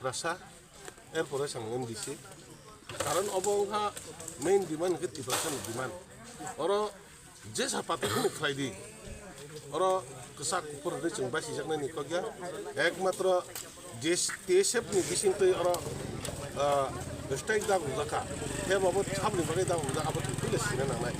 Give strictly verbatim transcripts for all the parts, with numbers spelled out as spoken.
Tiprasa, erpore sang M D C. Karon obo wngkha main demand hwnkhe Tiprasani demand. Oro jesa party phano khlai di. Oro kwchak kuphur hwnwi chwng basijaknani kok ya. Ekmatro T S F ni bisingtwi oro, ah, strike da wngjak kha. Khe bo saboni bagwi da wngjak, abo thwile sina nangnai.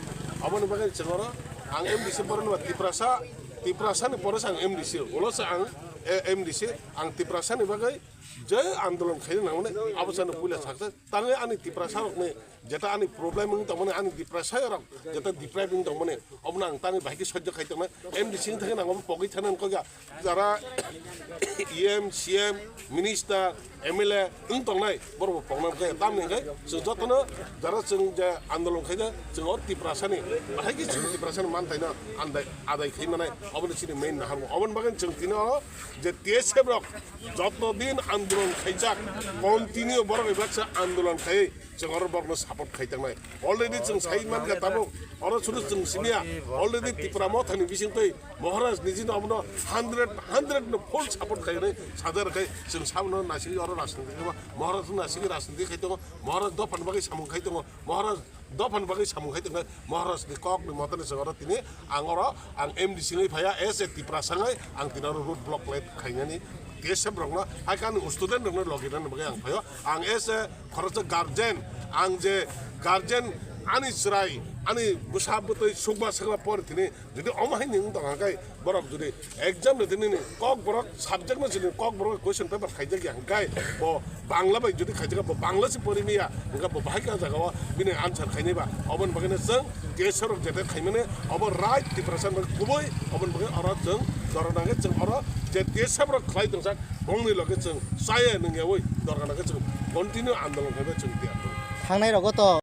Aboni bagwi chwng oro ang M D C borokno ba Tiprasa, Tiprasani pore se ang M D C, ulo se ang, eh, M D C, ang Tiprasani bagwi je andolon khaina nangmani abo sano puila saksa. Tangwi ani Tiprasa rokni jeta ani problem wng tongmani, ani Tiprasa rok jeta deprive wng tongmani, obono ang tangwi bahai khe sojjo khai tongnai. M D C wng thangwi nang obo pogwi thangna wng kha. Jara E M, C M, minister, M L A wng tongnai, borok bo pokna wng kha. Tamni hwnkhe chwng jotono jara chwng je andolon khaina, chwng o Tiprasani bahai khe chini Tiprasani manthaino andai adai khai manai, oboni chini main naharmung. Oboni bagwi chwng tini o je T S F rok joto din andolon khaijak, continue borok bai baksa andolon khai chwng oro borokno support khai tangnai. Already chwng sai mankha tabuk, oro suru chwng simiya, already Tipra Mothani bisingtwi Maharaj nijino abono hundred, hundred no full support khai rwi sajar khai chwng sabono nasigi oro rajniti khai Maharaj nasigi rajniti khai tongo, Maharaj dophani bagwi samung khai tongo, Maharaj dophani bagwi samung khai tongkha, Maharaj ni kok ni moto ni chwng oro tini ang oro ang M D C wngwi phaiya, as a Tiprasa wngwi ang tini oro road block khlai khainani T S F rokno, hai khe ani student rokno logi rwna bagwi ang phaio. Ang as a khoroksa guardian, ang je guardian, ani chwrai, ani bwsa bwtwi sukma sakma pori tini jodi omo hai ni wng tong kha khe, borok jodi exam ni tini ni Kokborok subject no chini Kokborok question paper khaijak ya hwnkhe bo Bangla bai jodi khaijak bo Bangla se pori miya hwnkhe bo bahai khe ah jaga o bini answer khainai ba. Oboni bagwi no chwng T S F rok jete khaimani obo right Tiprasa bai kubui, oboni bagwi oro chwng dorona khe chwng oro je T S F rok khlai tongjak bongni loge chwng chaya nungyaui dorona khe chwng continue andolon khaibai chwng tiyar tongo. Thangnai rogo to